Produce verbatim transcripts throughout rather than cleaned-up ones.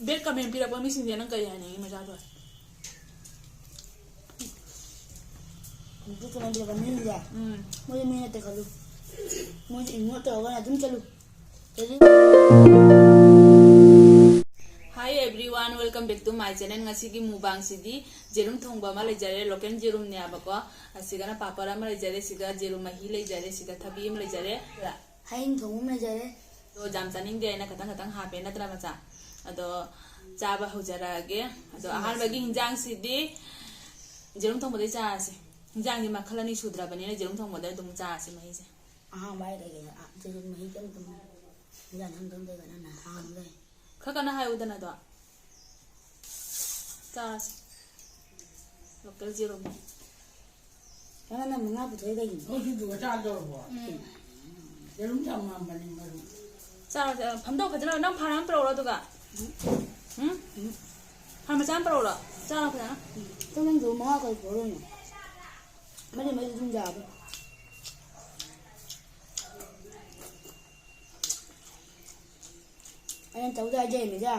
ꯕꯦꯠ ꯀꯃꯦꯟ ꯄꯤꯔꯛꯄ ꯃꯤꯁꯤꯡꯁꯦ ꯅꯪ ꯀꯔꯤ ꯍꯥꯏꯅꯤꯡꯉꯤ, ꯃꯆꯥꯗꯣ? ꯕꯦꯠ ꯀꯃꯦꯟ ꯄꯤꯔꯛꯄ ꯃꯤꯁꯤꯡꯁꯦ, ꯎꯝ꯫ ꯃꯣꯏꯁꯦ ꯃꯤ ꯅꯠꯇꯦ ꯈꯜꯂꯨ꯫ ꯃꯣꯏꯁꯦ ꯏꯒꯅꯣꯔ ꯇꯧꯔꯒ ꯑꯗꯨꯝ ꯆꯠꯂꯨ꯫ Hi everyone, welcome back to my channel. ꯉꯁꯤꯒꯤ ꯃꯨꯛꯕꯥꯡꯁꯤꯗꯤ ꯌꯦꯔꯨꯝ ꯊꯣꯡꯕ ꯑꯃ ꯂꯩꯖꯔꯦ, ꯂꯣꯀꯦꯜ ꯌꯦꯔꯨꯝꯅꯦꯕꯀꯣ꯫ ꯑꯁꯤꯒꯅ ꯄꯥꯄꯔ ꯑꯃ ꯂꯩꯖꯔꯦ, ꯁꯤꯒ ꯌꯦꯔꯨꯝ ꯃꯍꯤ ꯂꯩꯖꯔꯦ, ꯁꯤꯒ ꯊꯕꯤ ꯑꯃ ꯂꯩꯖꯔꯦ꯫ ꯍꯌꯦꯡ ꯊꯣꯡꯕ ꯑꯃ ꯂꯩꯖꯔꯦ꯫ ꯑꯗꯣ ꯌꯥꯝ ꯆꯥꯅꯤꯡꯗꯦ ꯍꯥꯏꯅ ꯈꯇꯪ ꯈꯇꯪ ꯍꯥꯞꯄꯦ ꯅꯠꯇ꯭ꯔꯥ ꯃꯆꯥ? ꯑꯗꯣ ꯆꯥꯕ ꯍꯧꯖꯔꯛꯑꯒꯦ꯫ ꯑꯗꯣ ꯑꯍꯥꯟꯕꯒꯤ ꯍꯤꯟꯖꯥꯡꯁꯤꯗꯤ ꯌꯦꯔꯨꯝ ꯊꯣꯡꯕꯗꯩ ꯆꯥꯔꯁꯦ꯫ ꯍꯤꯟꯖꯥꯡꯁꯦ ꯃꯈꯜ ꯑꯅꯤ ꯁꯨꯗ꯭ꯔꯕꯅꯤꯅ ꯌꯦꯔꯨꯝ ꯊꯣꯡꯕꯗꯩ ꯑꯗꯨꯝ ꯆꯥꯔꯁꯦ ꯃꯍꯤꯁꯦ꯫ ꯑꯍꯥꯟꯕ ꯍꯥꯏꯔꯒꯦ, ꯑ, ꯌꯦꯔꯨꯝ ꯃꯍꯤ ꯀꯩꯝ ꯊꯝꯃꯣ꯫ ꯍꯤꯟꯖꯥꯡ ꯊꯣꯡ ꯊꯣꯡꯗꯣꯏꯕ ꯅꯪꯅ ꯑꯍꯥꯟꯕꯗꯩ꯫ ꯈꯔ ꯀꯟꯅ ꯍꯥꯏꯌꯨꯗꯅ ꯑꯗꯣ꯫ ꯆꯥꯔꯁꯦ꯫ ꯂꯣꯀꯦꯜ ꯌꯦꯔꯨꯝ꯫ ꯅꯪꯅ ꯃꯉꯥ ꯄꯨꯊꯣꯛꯏ ꯀꯩꯒꯤꯅꯣ? ꯑꯩꯈꯣꯏꯁꯨ ꯑꯗꯨꯒ ꯆꯥꯗꯧꯔꯕꯣ? ꯎꯝ꯫ ꯌꯦꯔꯨꯝ ꯊꯝꯃꯝꯕꯅꯤ ꯃꯔꯨ꯫ ꯆꯥꯔꯁꯦ꯫ ꯐꯝꯗꯧ ꯐꯖꯅ ꯅꯪ ꯐꯥꯟ ꯑꯃ ꯄꯨꯔꯛꯎꯔꯣ ꯑꯗꯨꯒ꯫ ꯎꯝ? ꯐꯥꯟ ꯃꯆꯥ ꯑꯃ ꯄꯨꯔꯛꯎꯔꯣ? ꯆꯥꯔꯣ ꯐꯖꯅ꯫ ꯆꯪꯉꯝꯗꯣ ꯃꯉꯥ ꯀꯩ ꯄꯨꯔꯛꯎꯅꯣ? ꯃꯔꯤ ꯃꯔꯤ ꯑꯗꯨꯝ ꯌꯥꯕ꯫ ꯑꯩꯅ ꯇꯧꯗ ꯍꯥꯏꯖꯔꯤꯅꯤꯗ꯫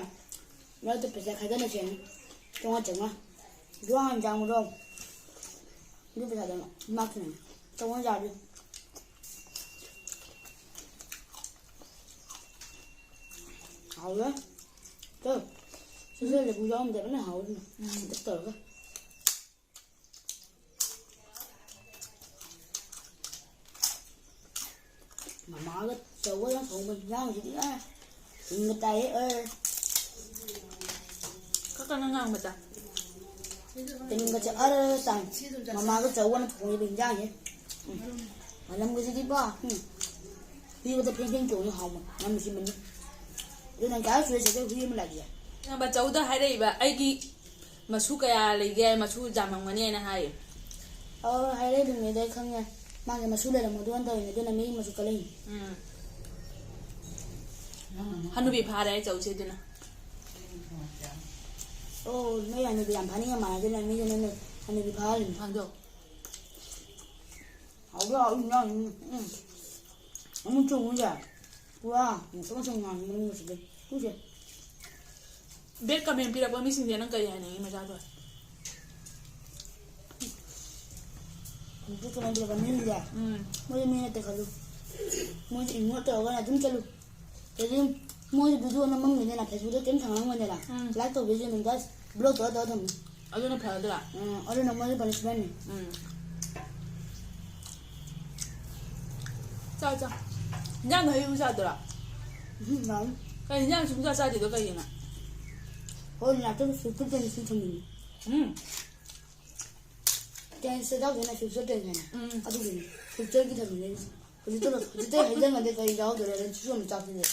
ꯃꯔꯛꯇ ꯄꯩꯁꯥ ꯈꯥꯏꯒꯠꯅꯁꯦꯅ꯫ ꯆꯥꯝꯃꯉꯥ ꯆꯥꯝꯃꯉꯥ꯫ ꯖꯨꯋꯥ ꯍꯥꯟ ꯆꯥꯝꯃꯗꯣ꯫ ꯑꯗꯨ ꯄꯩꯁꯥꯗꯣ ꯃꯥꯛꯁꯤꯅꯦ꯫ ꯆꯥꯝꯃꯉꯥ ꯆꯥꯕꯤ꯫ ꯍꯥꯎꯋꯦ꯫ ꯇꯣ꯫ ꯁꯤꯁꯨ ꯂꯐꯨ ꯌꯥꯎꯔꯝꯗꯕꯅ ꯍꯥꯎꯋꯦ꯫ ꯎꯝ꯫ ꯇꯧꯔꯒ꯫ ꯃꯃꯥꯒ ꯆꯧꯒ ꯊꯣꯡꯕ ꯏꯟꯖꯥꯡꯁꯤꯗꯤ, ꯑꯦ, ꯇꯤꯟꯒ ꯇꯥꯏꯌꯦ, ꯑꯦ꯫ ꯈꯔ ꯀꯟꯅ ꯉꯥꯡꯕꯗ꯫ ꯇꯤꯟꯒꯁꯦ ꯑꯔ ꯇꯥꯏ꯫ ꯃꯃꯥꯒ ꯆꯧꯒꯅ ꯊꯣꯡꯉꯤꯕ ꯏꯟꯖꯥꯡꯁꯦ꯫ ꯎꯝ꯫ ꯃꯅꯝꯒꯁꯤꯗꯤꯀꯣ, ꯎꯝ꯫ ꯄꯤꯕꯗ ꯐꯦꯡ ꯐꯦꯡ ꯆꯣꯡꯉꯤ ꯍꯥꯎꯃꯟ꯫ ꯃꯅꯝ ꯅꯨꯡꯁꯤꯃꯟꯅꯤ꯫ ꯑꯗꯨ ꯅꯪ ꯀꯌꯥ ꯁꯨꯔꯦ ꯆꯠꯊꯣꯛ ꯍꯨꯏ ꯑꯃ ꯂꯥꯛꯏꯁꯦ? ꯏꯌꯥꯝꯕ ꯆꯧꯗ ꯍꯥꯏꯔꯛꯏꯕ ꯑꯩꯒꯤ ꯃꯁꯨ ꯀꯌꯥ ꯂꯩꯒꯦ, ꯃꯁꯨ ꯌꯥꯝꯃꯝꯒꯅꯤ ꯍꯥꯏꯅ ꯍꯥꯏꯌꯦ꯫ ꯑꯣ, ꯍꯥꯏꯔꯛꯏꯕꯅꯦ, ꯑꯗꯣ ꯑꯩ ꯈꯪꯉꯦ꯫ ꯃꯥꯒꯤ ꯃꯁꯨ ꯂꯩꯔꯝꯃꯣꯏꯗꯣꯏꯅ ꯇꯧꯔꯤꯅꯦ, ꯑꯗꯨꯅ ꯃꯤꯒꯤ ꯃꯁꯨ ꯀꯜꯂꯛꯏꯅꯦ꯫ ꯎꯝ꯫ ꯍꯅꯨꯕꯤ ꯐꯥꯔꯦ ꯑꯩ ꯆꯧꯁꯦ ꯑꯗꯨꯅ꯫ ꯑꯣ, ꯅꯣꯏ ꯍꯅꯨꯕꯤ ꯌꯥꯝ ꯐꯥꯅꯤꯡꯉ ꯃꯥꯜꯂꯦ, ꯑꯗꯨꯅ ꯃꯤꯗꯨ ꯅꯣꯏꯅ ꯍꯅꯨꯕꯤ ꯐꯥꯍꯜꯂꯤꯅꯦ꯫ ꯐꯥꯗꯣ꯫ ꯍꯥꯎꯕ꯭ꯔꯣ? ꯍꯥꯎꯕ꯭ꯔꯣ? ꯎꯝ, ꯎꯝ꯫ ꯑꯃꯨꯛ ꯆꯣꯡꯉꯨꯁꯦ꯫ ꯄꯨꯔꯥ ꯉꯁꯪ ꯉꯁꯪ ꯉꯥꯡꯉꯤ ꯃꯅꯨꯡꯁꯤꯗ꯫ ꯄꯨꯁꯦ꯫ ꯕꯦꯠ ꯀꯃꯦꯟ ꯄꯤꯔꯛꯄ ꯃꯤꯁꯤꯡꯁꯦ ꯅꯪ ꯀꯔꯤ ꯍꯥꯏꯅꯤꯡꯉꯤ, ꯃꯆꯥꯗꯣ? ꯍꯧꯖꯤꯛ ꯀꯃꯥꯏꯅ ꯇꯧꯔꯕ ꯃꯤꯁꯤꯡꯁꯦ? ꯎꯝ꯫ ꯃꯣꯏꯁꯦ ꯃꯤ ꯅꯠꯇꯦ ꯈꯜꯂꯨ꯫ ꯃꯣꯏꯁꯦ ꯏꯒꯅꯣꯔ ꯇꯧꯔꯒ ꯑꯗꯨꯝ ꯆꯠꯂꯨ꯫ ꯀꯩꯗꯤ ꯃꯣꯏꯁꯦ ꯚꯤꯗꯤꯑꯣ ꯅꯝꯃꯝꯒꯅꯤꯅ, ꯐꯦꯁꯕꯨꯛꯇ ꯀꯩꯝ ꯊꯥꯡꯉꯝꯒꯅꯤꯅ꯫ ꯎꯝ꯫ ꯂꯥꯏꯛ ꯇꯧꯕꯤꯁꯤꯅ ꯖꯁ ꯕ꯭ꯂꯣꯛ ꯇꯧꯔ ꯇꯧꯔ ꯊꯝꯃꯨ꯫ ꯑꯗꯨꯅ ꯐꯔꯗ꯭ꯔꯥ? ꯎꯝ, ꯑꯗꯨꯅ ꯃꯣꯏꯒꯤ ꯄꯅꯤꯁꯃꯦꯟꯅꯤ꯫ ꯎꯝ꯫ ꯆꯥꯎ, ꯆꯥꯎ꯫ ꯏꯟꯖꯥꯡꯗꯣ ꯍꯩ ꯆꯥꯗꯣꯏꯔꯥ? ꯎꯝ, ꯌꯥꯅꯤ꯫ ꯀꯩ ꯏꯟꯖꯥꯡ ꯁꯨꯡꯆꯥ ꯆꯥꯗ꯭ꯔꯤꯗꯣ ꯀꯩꯒꯤꯅꯣ? ꯍꯣꯏ, ꯉꯥꯛꯇꯪ ꯁꯨꯞꯇ ꯇꯦꯡ ꯁꯤ ꯊꯝꯃꯤꯅꯤ꯫ ꯎꯝ꯫ ꯇꯦꯟꯁ ꯌꯥꯎꯗꯣꯏꯅ ꯐ꯭ꯌꯨꯆꯔ ꯇꯦꯟꯁ ꯍꯥꯏꯅ꯫ ꯎꯝ꯫ ꯑꯗꯨꯒꯤꯅꯤ꯫ ꯐ꯭ꯌꯨꯆꯔꯒꯤ ꯊꯝꯃꯤꯅꯦ ꯑꯩꯁꯦ꯫ ꯍꯧꯖꯤꯛꯇ ꯂꯣ-, ꯍꯧꯖꯤꯛꯇ ꯍꯩꯖꯟꯒꯗꯤ ꯀꯔꯤ ꯌꯥꯎꯗꯣꯏꯔꯦ? ꯑꯗꯨ ꯁꯤꯁꯨ ꯑꯃꯨꯛ ꯆꯥꯛꯄꯤꯔꯦ꯫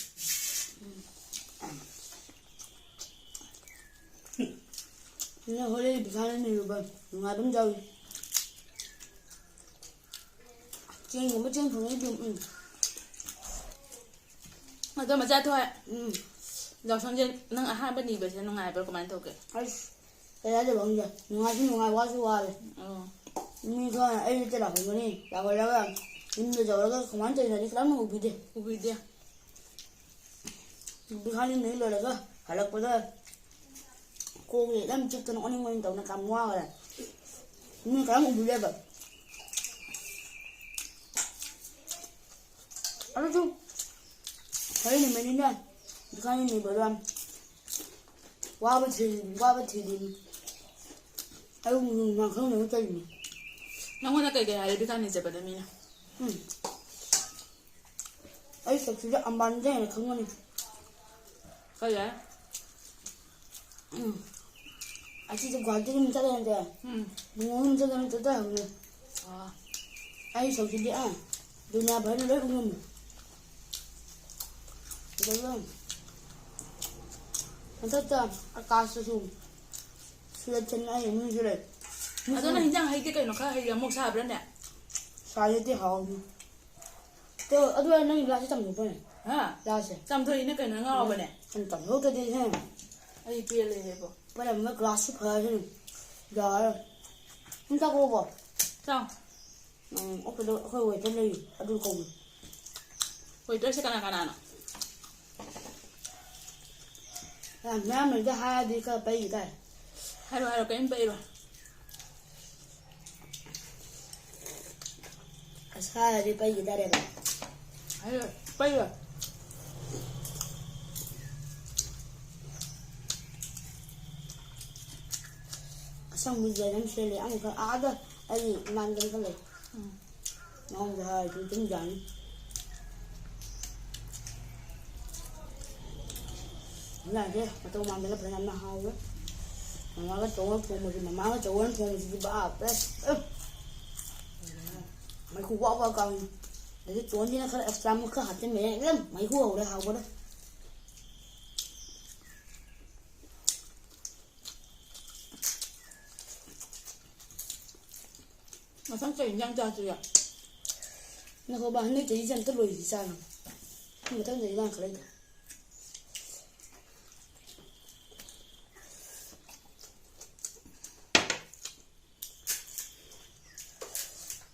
ꯅꯪ ꯍꯣꯔꯦꯟ ꯄꯩꯁꯥꯅ ꯅꯤꯔꯨꯕ ꯅꯨꯡꯉꯥꯏꯕ ꯑꯃ ꯌꯥꯎꯏ꯫ ꯆꯦꯡꯒꯨꯝꯕ ꯆꯦꯡ ꯊꯣꯡꯉꯗꯤ ꯑꯗꯨꯝ, ꯎꯝ꯫ ꯑꯗꯣ ꯃꯆꯥ ꯊꯣꯏ, ꯎꯝ꯫ ꯌꯥꯎꯁꯪꯁꯦ ꯅꯪ ꯑꯍꯥꯟꯕ ꯅꯤꯕꯁꯦ ꯅꯨꯡꯉꯥꯏꯕ꯭ꯔꯥ, ꯀꯃꯥꯏꯅ ꯇꯧꯒꯦ? ꯑꯁ, ꯀꯩ ꯍꯥꯏꯗꯣꯏꯕ ꯈꯪꯗꯦ꯫ ꯅꯨꯡꯉꯥꯏꯁꯨ ꯅꯨꯡꯉꯥꯏ, ꯋꯥꯁꯨ ꯋꯥꯔꯦ꯫ ꯑꯣ꯫ ꯃꯤ ꯈꯔ ꯑꯩ ꯂꯩꯇ ꯂꯥꯛꯍꯧꯒꯅꯤ꯫ ꯂꯥꯛꯍꯧꯔꯒ ꯌꯨꯝꯗ ꯌꯧꯔꯒ ꯀꯃꯥꯏꯅ ꯇꯧꯔꯤꯅꯣꯗꯤ ꯀꯅꯥꯝꯅ ꯎꯕꯤꯗꯦ꯫ ꯎꯕꯤꯗꯦ꯫ ꯕꯤꯈꯥꯂꯤ ꯅꯨꯃꯤꯠ ꯂꯣꯏꯔꯒ ꯍꯜꯂꯛꯄꯗ ꯀꯣꯛꯁꯦ ꯌꯥꯝ ꯆꯤꯛꯇꯅ ꯑꯣꯅꯤꯡ ꯑꯣꯅꯤꯡ ꯇꯧꯅ ꯀꯌꯥꯝ ꯋꯥꯈ꯭ꯔꯦ꯫ ꯃꯤ ꯀꯅꯥꯝ ꯎꯕꯤꯗꯦꯕ꯫ ꯑꯗꯨꯁꯨ ꯍꯣꯔꯦꯟ ꯅꯨꯃꯤꯠꯅꯤꯅ ꯕꯤꯈꯥꯂꯤ ꯅꯤꯕꯗꯣ ꯋꯥꯕ ꯊꯤ-, ꯋꯥꯕ ꯊꯤꯗꯣꯏꯅꯤ꯫ ꯑꯌꯨꯛ ꯅꯨꯡꯗꯥꯡ ꯈꯪꯗꯅ ꯇꯧꯔꯤꯅꯤ꯫ ꯅꯪꯉꯣꯟꯗ ꯀꯩ ꯀꯩ ꯍꯥꯏꯔꯦ ꯕꯤꯈꯥꯂꯤ ꯆꯠꯄꯗ ꯃꯤꯅ? ꯎꯝ꯫ ꯑꯩ ꯁꯛꯁꯤꯗꯤ ꯑꯝꯕꯥꯅꯤꯗ ꯍꯦꯟꯅ ꯈꯪꯒꯅꯤ꯫ ꯀꯩ ꯍꯥꯏ? ꯎꯝ꯫ ꯑꯁꯤꯗ ꯒꯨꯍꯥꯇꯤꯗ ꯑꯗꯨꯝ ꯆꯠꯂꯦ ꯅꯠꯇ꯭ꯔꯣ? ꯎꯝ꯫ ꯂꯨꯍꯣꯡꯕ ꯑꯗꯨꯝ ꯆꯠꯂꯦ, ꯆꯠꯇ ꯍꯪꯉꯦ꯫ ꯑꯣ꯫ ꯑꯩ ꯁꯛꯁꯤꯗꯤ, ꯑꯥ, ꯗꯨꯅꯤꯌꯥ ꯚꯔꯅ ꯂꯣꯏ ꯎ ꯉꯝꯃꯦ꯫ ꯑꯗꯨꯒ ꯃꯊꯛꯇ ꯑꯀꯥꯁꯇꯁꯨ ꯁꯨꯔꯠ ꯆꯟꯅ ꯑꯩ ꯃꯤꯁꯨ ꯂꯩ꯫ ꯑꯗꯣ ꯅꯪ ꯍꯤꯟꯖꯥꯡ ꯍꯩꯇꯦ ꯀꯩꯅꯣ? ꯈꯔ ꯍꯩꯔ ꯑꯃꯨꯛ ꯁꯥꯕ꯭ꯔꯥꯅꯦ? ꯁꯥꯗꯗꯤ ꯍꯥꯎꯕꯅꯤ꯫ ꯇꯣ, ꯑꯗꯨ ꯅꯪ ꯒ꯭ꯂꯥꯁꯁꯦ ꯆꯥꯝꯊꯣꯛꯄ꯭ꯔꯅꯦ? ꯍꯥ? ꯒ꯭ꯂꯥꯁꯁꯦ꯫ ꯆꯥꯝꯊꯣꯛꯏꯅꯦ ꯀꯩꯅꯣ, ꯉꯥꯎꯕꯅꯦ꯫ ꯎꯝ, ꯆꯥꯝꯊꯣꯛꯇꯗꯤ ꯍꯦ꯫ ꯑꯩ ꯄꯦꯜꯂꯦꯍꯦꯕꯣ꯫ ꯄꯔꯝꯕ ꯒ꯭ꯂꯥꯁꯁꯨ ꯐꯔꯁꯤꯅꯤ꯫ ꯌꯥꯔꯦ꯫ ꯁꯨꯝ ꯆꯥꯈꯣꯕꯣ꯫ ꯆꯥꯎ꯫ ꯎꯝ, ꯑꯩꯈꯣꯏꯗ, ꯑꯩꯈꯣꯏ ꯋꯦꯇꯔ ꯂꯩ꯫ ꯑꯗꯨ ꯀꯧꯏ꯫ ꯋꯦꯇꯔꯁꯦ ꯀꯅꯥ ꯀꯅꯥꯅꯣ? ꯃꯌꯥꯝ ꯂꯩꯗ ꯍꯥꯏꯔꯗꯤ ꯈꯔ ꯄꯩꯈꯤ ꯇꯥꯔꯦ꯫ ꯍꯥꯏꯔꯣ, ꯍꯥꯏꯔꯣ, ꯀꯔꯤꯝ ꯄꯩꯔꯣꯏ꯫ ꯑꯁ, ꯍꯥꯏꯔꯗꯤ ꯄꯩꯈꯤ ꯇꯥꯔꯦꯕ꯫ ꯍꯥꯏꯔꯣ, ꯄꯩꯔꯣꯏ꯫ ꯑꯁꯪꯕ ꯖꯦꯜ ꯑꯃ ꯁꯦꯠꯂꯦ, ꯑꯃꯈꯛ ꯑꯥꯗ ꯑꯩ ꯏꯃꯥꯟꯅꯕ ꯑꯃꯈꯛ ꯂꯩ꯫ ꯎꯝ꯫ ꯃꯉꯣꯟꯗ ꯍꯥꯏꯔꯗꯤ ꯑꯗꯨꯝ ꯌꯥꯅꯤ꯫ ꯌꯥꯗꯦ, ꯃꯇꯧ ꯃꯥꯟꯗꯅ ꯐꯖꯅ ꯍꯥꯎꯋꯦ꯫ ꯃꯃꯥꯒ ꯆꯧꯒ ꯊꯣꯡꯕꯁꯤ, ꯃꯃꯥꯒ ꯆꯧꯒ ꯊꯣꯡꯕꯁꯤꯗꯤ ꯕꯥ, ꯕꯦꯁ꯫ ꯑ꯫ ꯃꯩꯈꯨ ꯋꯥ ꯋꯥ ꯀꯥꯝꯃꯤ꯫ ꯑꯗꯒꯤ ꯆꯣꯟꯁꯤꯅ ꯈꯔ ꯑꯦꯛꯁꯇ꯭ꯔꯥ ꯃꯨꯛ ꯈꯔ ꯍꯥꯞꯆꯤꯟꯕꯅꯦ, ꯑꯗꯨꯝ ꯃꯩꯈꯨ ꯍꯧꯔꯦ, ꯍꯥꯎꯕꯗ꯫ ꯃꯊꯪ ꯀꯩ ꯏꯟꯖꯥꯡ ꯆꯥꯁꯤꯒꯦ? ꯉꯥꯏꯈꯣꯕ, ꯍꯟꯗꯛ ꯆꯍꯤꯁꯦ ꯑꯝꯇ ꯂꯣꯏꯁꯤ ꯆꯥꯅꯕ꯫ ꯃꯊꯪ ꯆꯍꯤ ꯂꯥꯡꯈꯠꯂꯛꯏꯗꯣ꯫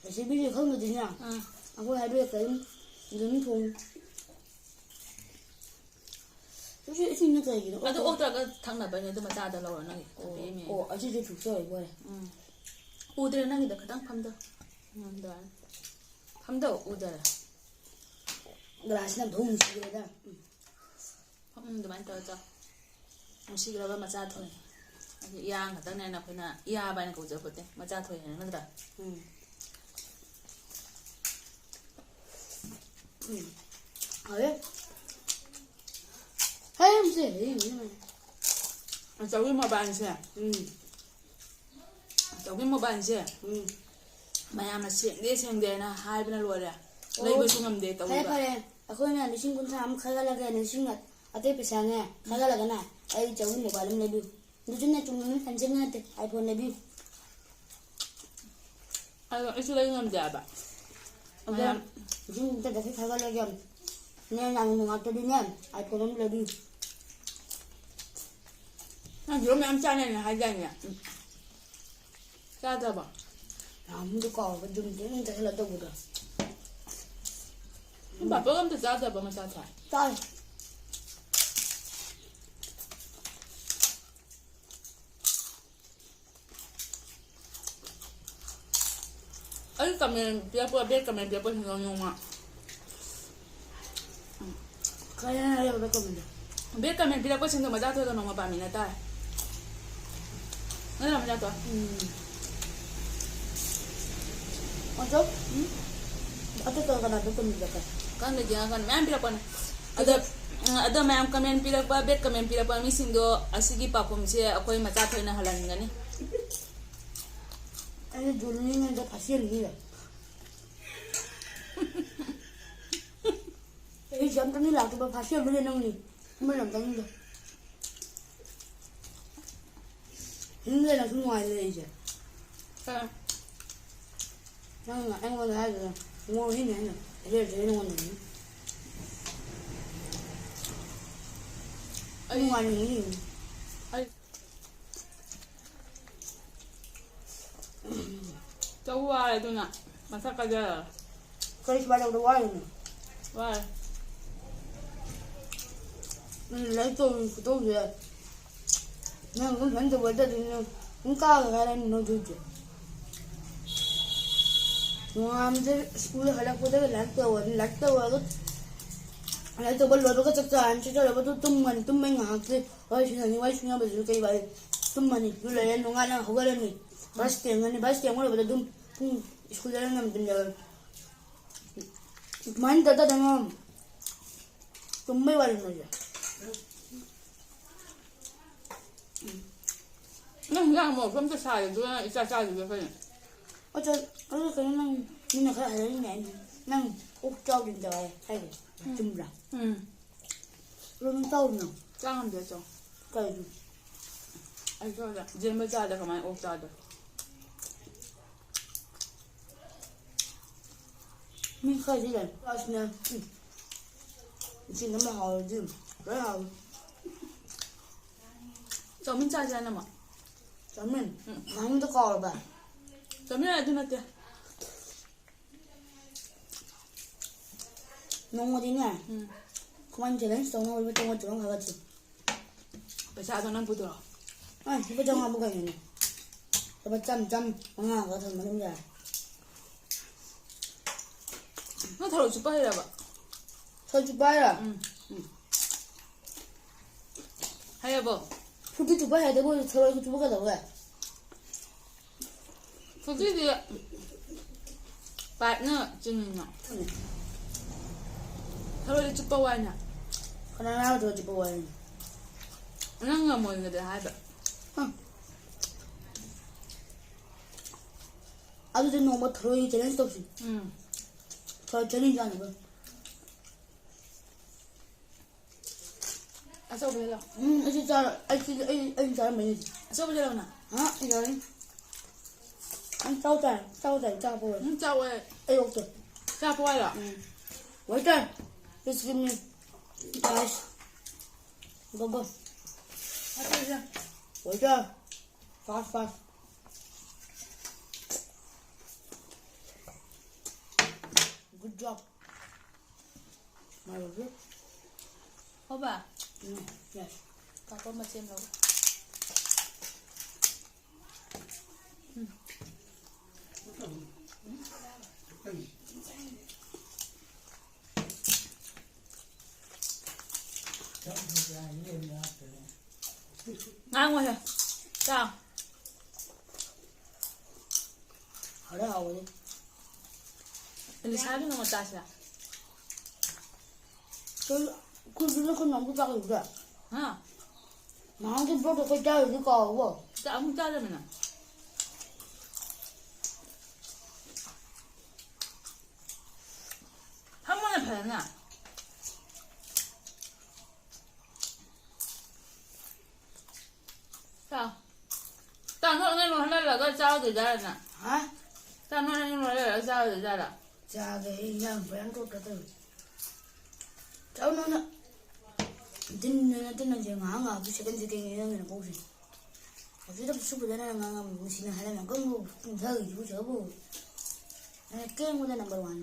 ꯔꯦꯁꯤꯄꯤꯁꯦ ꯈꯪꯗꯗꯤꯅꯦ, ꯑꯥ꯫ ꯑꯩꯈꯣꯏ ꯍꯥꯏꯕꯤꯔꯛꯀꯦ ꯑꯗꯨꯝ, ꯑꯗꯨꯝ ꯊꯣꯡꯉꯨ꯫ ꯁꯤ ꯏꯁꯤꯡꯅ ꯀꯩꯒꯤꯅꯣ? ꯑꯗꯨ ꯑꯣꯛꯇ꯭ꯔꯒ ꯊꯛꯅꯕꯅꯦ, ꯑꯗꯨ ꯃꯆꯥꯗ ꯂꯧꯔꯣ ꯅꯪꯒꯤ꯫ ꯑꯣ, ꯊꯛꯄꯤꯃꯦ꯫ ꯑꯣ, ꯑꯁꯤꯁꯨ ꯊꯨꯞꯆꯔꯦ ꯂꯣꯏꯔꯦ꯫ ꯎꯝ꯫ ꯎꯗ꯭ꯔꯦ ꯅꯪꯒꯤꯗꯣ, ꯈꯤꯇꯪ ꯐꯝꯗꯧ꯫ ꯎꯝ, ꯑꯗꯨꯃꯥꯏꯅ꯫ ꯐꯝꯗꯧ, ꯎꯗꯔꯦ꯫ ꯒ꯭ꯂꯥꯁꯅ ꯙꯨꯝ ꯁꯤꯔꯦꯗ꯫ ꯎꯝ꯫ ꯎꯝ, ꯑꯗꯨꯃꯥꯏꯅ ꯇꯧꯔ ꯆꯥꯎ꯫ ꯅꯨꯡꯁꯤꯈ꯭ꯔꯕ ꯃꯆꯥ ꯊꯣꯏ꯫ ꯑꯗꯨ ꯏꯌꯥ ꯈꯛꯇꯪꯅꯦꯅ ꯑꯩꯈꯣꯏꯅ ꯏꯌꯥꯕ ꯍꯥꯏꯅ ꯀꯧꯖꯕ ꯄꯣꯠꯇꯦ꯫ ꯃꯆꯥ ꯊꯣꯏ ꯍꯥꯏꯅ ꯅꯠꯇ꯭ꯔꯥ? ꯎꯝ꯫ ꯎꯝ꯫ ꯍꯥꯎꯋꯦ꯫ ꯍꯩ, ꯌꯥꯝ ꯆꯦ, ꯍꯩ, ꯌꯥꯝ ꯆꯦ꯫ ꯑꯆꯧꯕꯤ ꯃꯣꯕꯥꯏꯜꯁꯦ꯫ ꯎꯝ꯫ ꯑꯆꯧꯕꯤ ꯃꯣꯕꯥꯏꯜꯁꯦ꯫ ꯎꯝ꯫ ꯃꯌꯥꯝꯅ ꯁꯦꯡꯗꯦ, ꯁꯦꯡꯗꯦꯅ ꯍꯥꯏꯕꯅ ꯂꯣꯏꯔꯦ꯫ ꯑꯣ, ꯂꯩꯕꯁꯨ ꯉꯝꯗꯦ ꯐꯔꯦ, ꯇꯧꯔꯤꯕ꯫ ꯐꯔꯦ꯫ ꯑꯩꯈꯣꯏꯅ ꯂꯤꯁꯤꯡ ꯀꯨꯟꯊ꯭ꯔꯥ ꯑꯃ ꯈꯥꯏꯒꯠꯂꯒꯦ, ꯂꯤꯁꯤꯡ ꯑꯇꯩ ꯄꯩꯁꯥꯅꯦ ꯈꯥꯏꯒꯠꯂꯒꯅꯦ, ꯑꯩ ꯆꯍꯨꯝ ꯃꯣꯕꯥꯏꯜ ꯑꯃ ꯂꯩꯕꯤꯌꯨ꯫ ꯑꯗꯨꯁꯨꯅꯦ, ꯆꯨꯝꯅ ꯁꯨꯝ ꯁꯦꯝꯖꯕ ꯅꯠꯇꯦ, iPhone ꯂꯩꯕꯤꯌꯨ꯫ ꯑꯗꯣ ꯑꯩꯁꯨ ꯂꯩ ꯉꯝꯗꯦ ꯍꯥꯏꯕ꯫ ꯑꯗꯣ ꯃꯌꯥꯝ ꯂꯤꯁꯤꯡ ꯀꯨꯟꯊ꯭ꯔꯥ ꯈꯥꯏꯒꯠꯂꯒꯦ꯫ ꯅꯦ, ꯅꯪ ꯅꯨꯡꯉꯥꯏꯇ꯭ꯔꯗꯤꯅꯦ, iPhone ꯑꯃ ꯂꯩꯕꯤꯌꯨ꯫ ꯅꯪ ꯌꯦꯔꯨꯝ ꯃꯌꯥꯝ ꯆꯥꯅꯤꯅ ꯍꯥꯏꯗꯥꯏꯅꯦ? ꯆꯥꯗ꯭ꯔꯕꯣ? ꯅꯍꯥꯟꯃꯨꯛꯇ ꯀꯥꯎꯔꯒ ꯌꯨꯝꯗ ꯑꯗꯨꯝ ꯆꯠꯁꯤꯜꯂ ꯇꯧꯕꯗꯣ꯫ ꯅꯪ ꯄꯥꯐꯣꯔ ꯑꯝꯇ ꯆꯥꯗ꯭ꯔꯕꯣ ꯃꯆꯥ ꯊꯣꯏ? ꯆꯥꯏ꯫ Comment ꯄꯤꯔꯛꯄ, bad comment ꯄꯤꯔꯛꯄꯁꯤꯡꯗꯣ ꯅꯣꯡꯃ꯫ ꯀꯩꯅꯣ ꯍꯥꯏꯔꯤꯕ bad comment ꯗꯣ? Bad comment ꯄꯤꯔꯛꯄꯁꯤꯡꯗꯣ ꯃꯆꯥ ꯊꯣꯛꯑꯒ ꯅꯣꯡꯃ ꯄꯥꯝꯃꯤꯟꯅ ꯇꯥꯔꯦ꯫ ꯅꯠꯇ꯭ꯔꯥ, ꯃꯆꯥ ꯊꯣꯛ? ꯎꯝ꯫ ꯑꯗꯣ, ꯎꯝ? ꯑꯇꯣꯞꯄ ꯀꯅꯥ bad comment ꯄꯤꯔꯛꯀꯦ? ꯈꯪꯗꯦ, ꯌꯦꯡꯉꯀꯥꯟꯗ ꯃꯌꯥꯝ ꯄꯤꯔꯛꯄꯅꯦ꯫ ꯑꯗꯣ, ꯎꯝ, ꯑꯗꯣ ꯃꯌꯥꯝ comment ꯄꯤꯔꯛꯄ, bad comment ꯄꯤꯔꯛꯄ ꯃꯤꯁꯤꯡꯗꯣ ꯑꯁꯤꯒꯤ ꯄꯥꯎꯈꯨꯝꯁꯦ ꯑꯩꯈꯣꯏ ꯃꯆꯥ ꯊꯣꯏꯅ ꯍꯜꯍꯟꯒꯅꯤ꯫ ꯑꯩꯗꯤ ꯖꯨꯂꯤꯉꯩꯗ ꯐꯥꯁꯤ ꯌꯦꯡꯅꯤꯡꯉꯤꯗ꯫ ꯑꯩꯁꯦ ꯑꯝꯇꯪꯗꯤ ꯂꯥꯛꯇꯕ ꯐꯥꯁꯤ ꯌꯦꯡꯗꯣꯏꯅꯦ ꯅꯪꯅꯤ꯫ ꯑꯃ ꯌꯥꯝ ꯆꯪꯅꯤꯡꯗꯦ꯫ ꯌꯨꯝꯗ ꯂꯩꯔꯁꯨ ꯅꯨꯡꯉꯥꯏ ꯂꯩꯔꯤꯁꯦ꯫ ꯑꯥ꯫ ꯅꯪꯅ ꯑꯩꯉꯣꯟꯗ ꯍꯥꯏꯗꯨꯅ ꯉꯣ ꯍꯤꯟ ꯍꯥꯏꯅ ꯂꯩꯔꯁꯦ ꯅꯉꯣꯟꯗꯅꯤ꯫ ꯑꯩ ꯅꯨꯡꯉꯥꯏꯅꯤꯡꯉꯤ꯫ ꯑꯩ ꯆꯧ ꯋꯥꯔꯦ ꯑꯗꯨꯅ ꯃꯁꯛ ꯀꯥꯖꯔꯒ꯫ ꯀꯔꯤ ꯁꯨꯃꯥꯏꯅ ꯇꯧꯕꯗ ꯋꯥꯔꯤꯅꯣ? ꯋꯥꯔꯦ꯫ ꯎꯝ, ꯂꯥꯏꯔꯤꯛ ꯇꯧꯔꯤ ꯈꯨꯇꯧꯁꯦ꯫ ꯅꯪ ꯑꯗꯨꯝ ꯁꯨꯃꯥꯏꯅ ꯇꯧꯕ ꯅꯠꯇ꯭ꯔꯗꯤ ꯅꯪ ꯄꯨꯡ ꯀꯥꯒ ꯀꯥꯔꯅꯤ ꯅꯣꯏ ꯇꯧꯔꯤꯁꯦ꯫ ꯅꯣꯡꯉꯥꯟꯕꯗ ꯁ꯭ꯀꯨꯜ ꯍꯜꯂꯛꯄꯗꯒꯤ ꯂꯥꯏꯔꯤꯛ ꯇꯧꯔꯅꯤ, ꯂꯥꯏꯔꯤꯛ ꯇꯧꯔꯒ ꯂꯥꯏꯔꯤꯛ ꯇꯧꯕ ꯂꯣꯏꯕꯒ ꯆꯥꯛ ꯆꯥꯔꯅꯤ, ꯆꯥꯛ ꯆꯥꯔꯕꯗ ꯇꯨꯝꯃꯅꯤ, ꯇꯨꯝꯕꯩ ꯉꯥꯏꯍꯥꯛꯇꯤ ꯋꯥꯔꯤ ꯁꯥꯟꯅꯅꯤ, ꯋꯥꯔꯤ ꯁꯥꯟꯅꯕꯗꯁꯨ ꯀꯩ ꯋꯥꯔꯤ? ꯇꯨꯝꯃꯅꯤ, ꯑꯗꯨ ꯂꯣꯏꯔꯦ, ꯅꯣꯡꯉꯥꯜꯂꯒ ꯍꯧꯒꯠꯂꯅꯤ, ꯕ꯭ꯔꯁ ꯇꯦꯡꯉꯅꯤ, ꯕ꯭ꯔꯁ ꯇꯦꯡꯕ ꯂꯣꯏꯕꯗ ꯑꯗꯨꯝ ꯄꯨꯡ ꯁ꯭ꯀꯨꯜ ꯆꯠꯂꯅꯤ, ꯑꯗꯨꯝ ꯌꯧꯔꯅꯤ꯫ ꯑꯗꯨꯃꯥꯏꯅ ꯇꯧꯗꯅ ꯇꯨꯝꯕꯩ ꯋꯥꯔꯤ ꯅꯣꯏꯁꯦ꯫ ꯅꯪ ꯍꯤꯟꯖꯥꯡ ꯃꯣꯔꯣꯛꯁꯨ ꯑꯝꯇ ꯁꯥꯗꯦ, ꯑꯗꯨꯒ ꯅꯪ ꯏꯆꯥ ꯆꯥꯗꯕꯤꯗ ꯑꯩꯈꯣꯏꯅ꯫ ꯑꯗꯣ, ꯑꯗꯣ ꯀꯩꯅꯣ ꯅꯪ ꯃꯤꯅ ꯈꯔ ꯍꯥꯏꯔꯛꯏꯅꯦ ꯑꯩꯅ, "ꯅꯪ ꯑꯣꯛ ꯆꯥꯎꯗꯅ ꯇꯧꯔꯦ" ꯍꯥꯏꯗꯣ ꯎꯝ꯫ ꯆꯨꯝꯕ꯭ꯔꯥ? ꯎꯝ꯫ ꯑꯗꯣ ꯅꯪ ꯆꯥꯎꯗꯅ? ꯆꯥ ꯉꯝꯗꯦ, ꯆꯥꯎ꯫ ꯀꯩꯒꯤ? ꯑꯩ ꯁꯣꯝꯗ ꯖꯦꯝꯕ ꯆꯥꯗ ꯀꯃꯥꯏꯅ ꯑꯣꯛ ꯆꯥꯗꯣꯏ? ꯃꯤ ꯈꯔꯗꯤ ꯂꯩ꯫ ꯑꯁꯅꯦ꯫ ꯎꯝ꯫ ꯏꯆꯦ ꯅꯪꯅ ꯍꯥꯎꯔꯗꯤ ꯂꯣꯏ ꯍꯥꯎꯏ꯫ ꯆꯧꯃꯤꯟ ꯆꯥꯁꯦ ꯍꯥꯏꯅ ꯑꯃ꯫ ꯆꯧꯃꯤꯟ? ꯎꯝ꯫ ꯃꯃꯤꯡꯗꯣ ꯀꯥꯎꯔꯕ? ꯆꯧꯃꯤꯟ ꯑꯗꯨ ꯅꯠꯇꯦ꯫ ꯅꯣꯡꯃꯗꯤꯅꯦ, ꯎꯝ꯫ ꯈꯨꯃꯟ challenge ꯇꯧꯅꯕ ꯂꯨꯄꯥ ꯆꯥꯝꯃꯉꯥ ꯆꯥꯝꯃꯉꯥ ꯈꯥꯏꯒꯠꯁꯤ꯫ ꯄꯩꯁꯥꯗꯣ ꯅꯪ ꯄꯨꯊꯣꯔꯛꯑꯣ꯫ ꯑ, ꯂꯨꯄꯥ ꯆꯥꯝꯃꯉꯥꯕꯨ ꯀꯩꯅꯣꯅꯦ? ꯂꯨꯄꯥ ꯆꯥꯝ ꯆꯥꯝ ꯃꯉꯥ ꯈꯛ ꯊꯝꯕ ꯑꯗꯨꯝ ꯌꯥꯔꯦ꯫ ꯅꯪ ꯊꯔꯣꯏ ꯆꯨꯞꯄ ꯍꯩꯔꯕ? ꯊꯔꯣꯏ ꯆꯨꯞꯄ ꯍꯩꯔꯕ? ꯎꯝ꯫ ꯎꯝ꯫ ꯍꯩꯔꯕꯣ? ꯐꯨꯠꯇꯤ ꯆꯨꯞꯄ ꯍꯩꯔꯗꯤ ꯃꯣꯏ ꯊꯔꯣꯏ ꯆꯨꯞꯄ ꯀꯩꯗꯧꯒꯦ? ꯐꯨꯠꯇꯤꯗꯤ ꯄꯥꯏꯞꯅ ꯆꯤꯡꯉꯤꯅ꯫ ꯎꯝ꯫ ꯊꯔꯣꯏꯗꯤ ꯆꯨꯞꯄ ꯋꯥꯏꯅ꯫ ꯀꯅꯥꯅ ꯍꯥꯏꯕ ꯊꯔꯣꯏ ꯆꯨꯞꯄ ꯋꯥꯏꯅ? ꯅꯪ ꯉꯝꯃꯣꯏꯒꯗꯤ ꯍꯥꯏꯕ꯫ ꯍꯝ꯫ ꯑꯗꯨꯗꯤ ꯅꯣꯡꯃ ꯊꯔꯣꯏ challenge ꯇꯧꯁꯤ꯫ ꯎꯝ꯫ ꯊꯔꯣꯏ challenge ꯆꯥꯅꯕ꯫ ꯑꯆꯧꯕ ꯍꯦꯛꯂꯣ꯫ ꯎꯝ, ꯑꯩꯁꯨ ꯆꯥꯔ-, ꯑꯩꯁꯨ, ꯑꯩ, ꯑꯩꯅ ꯆꯥꯔꯝꯕꯅꯤ꯫ ꯑꯆꯧꯕ ꯍꯦꯛꯂꯣꯅ꯫ ꯍꯥ? ꯑꯩ ꯆꯥꯔꯅꯤ꯫ ꯅꯪ ꯆꯥꯎ ꯇꯥꯏ, ꯆꯥꯎ ꯇꯥꯏ, ꯆꯥꯕ ꯑꯣꯏꯔꯦ꯫ ꯎꯝ, ꯆꯥꯎꯋꯦ꯫ ꯑꯩ ꯑꯣꯛꯇꯦ꯫ ꯆꯥꯕ ꯍꯥꯏꯔꯣ? ꯎꯝ꯫ Waiter, please give me rice. Go, go. ꯑꯆꯧꯕ ꯍꯦꯛꯂꯣ꯫ Waiter, fast, fast. Good job. ꯃꯥꯏꯕꯁꯨ꯫ ꯍꯣꯕ? ꯎꯝ, yes꯫ ꯄꯥꯐꯣꯔ ꯃꯆꯦ ꯑꯃ ꯂꯧꯒꯦ꯫ ꯎꯝ꯫ ꯉꯥꯡꯉꯣꯍꯦ꯫ ꯆꯥꯎ꯫ ꯍꯥꯎꯔꯦ, ꯍꯥꯎꯕꯗꯤ꯫ ꯑꯦꯂꯤꯁꯥꯒꯤ ꯅꯣꯡꯃ ꯆꯥꯁꯤꯔꯥ? ꯀꯩ-, ꯀꯨꯏꯗ꯭ꯔꯤꯗ ꯑꯩꯈꯣꯏ ꯅꯥꯎꯕꯤ ꯆꯥꯈꯤꯕꯗ꯫ ꯍꯥ? ꯅꯍꯥꯟꯒꯤ block ꯑꯩꯈꯣꯏ ꯆꯥꯔꯨꯕꯗꯤ ꯀꯥꯎꯔꯕꯣ? ꯆꯥ-, ꯑꯃꯨꯛ ꯆꯥꯗꯕꯅ꯫ ꯐꯝꯃꯣꯅꯦ ꯐꯖꯅ꯫ ꯆꯥꯎ꯫ ꯆꯥꯛ ꯅꯣꯏ ꯑꯅꯤ ꯂꯣꯏꯍꯜꯂꯒ ꯆꯥꯔꯨꯗꯣꯏꯖꯥꯠꯂ ꯅꯪ? ꯍꯥ? ꯆꯥꯛ ꯅꯣꯏ ꯑꯅꯤ ꯂꯣꯏꯍꯜꯂꯒ ꯆꯥꯔꯨꯗꯣꯏꯖꯥꯠꯂ? ꯆꯥꯒꯦ, ꯑꯩ ꯏꯟꯖꯥꯡ ꯐꯖꯅ ꯇꯣꯠꯇ ꯇꯧꯔꯤ꯫ ꯆꯥꯎ ꯅꯪꯅ꯫ ꯇꯤꯟꯗꯅ ꯇꯤꯟꯅꯁꯦ ꯉꯥꯏꯍꯥꯛ ꯉꯥꯏꯍꯥꯛꯀꯤ second secondꯒꯤ ꯅꯪꯒꯤ ꯅꯀꯣꯛꯁꯦ꯫ ꯍꯧꯖꯤꯛꯇ ꯁꯨꯕꯗ ꯅꯪꯅ ꯉꯥꯡꯉꯝꯕ ꯅꯨꯡꯁꯤꯅ ꯍꯥꯏꯔꯝꯃꯒ ꯑꯃꯨꯛ ꯄꯨꯡꯊꯈꯤꯁꯤꯕꯨ ꯁꯤꯗꯕꯨ꯫ ꯅꯪꯅ ꯀꯦꯡꯕꯗ number one꯫